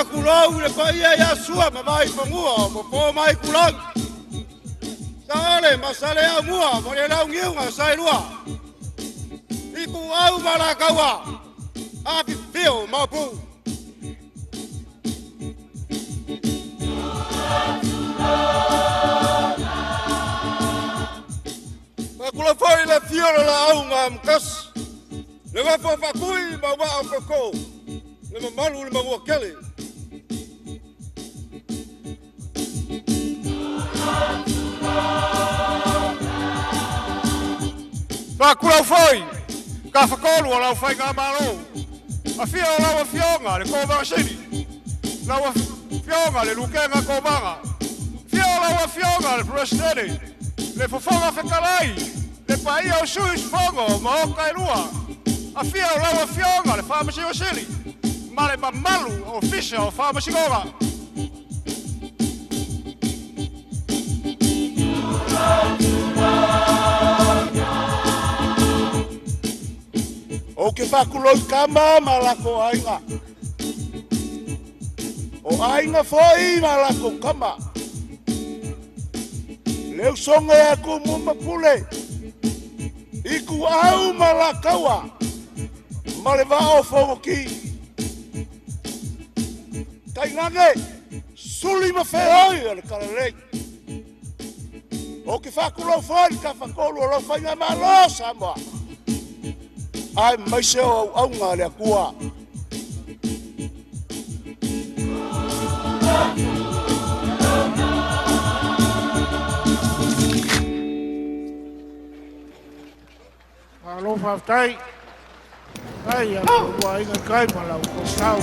Faatulou i le paia ia Sua ma Vaifanua o Fofo ma Aitulagi, Saole ma Saleaaumua ma le Launiu na Saelua, Ituau ma Alataua, afifio Maopu. Faatulou foi i le afio o le Laau na Amotasi, le Nofo a Faatui ma Auvaa o Tootoo, le mamalu i le Manuatele. Faatulou foi Tafatolu o lau Faigamalo, afio o lau Afioga le Kovana Sili, lau Afioga le Lutena Kovana, afio lau Afioga le Peresetene, le Fofoga Fetalai, le paia o sui usufono o Maota e lua, afio lau Afioga le Faamasino Sili ma le mamalu o Ofisa o Faamasinoga. Ou te faatulou i Tama ma latou Aiga, o Aiga foi ma latou Tama, le usoga ia Tumua ma Pule, Ituau ma Alataua, ma le Vaa o Fonoti. Tainane suli ma feoi o le Talalelei. Ou te faatulou foi i le Tafatolu o lau Faigamalo Samoa, aemaise o auauna a le Atua. Malo faafetai. Ai a le aiga i tai ma la outou tau.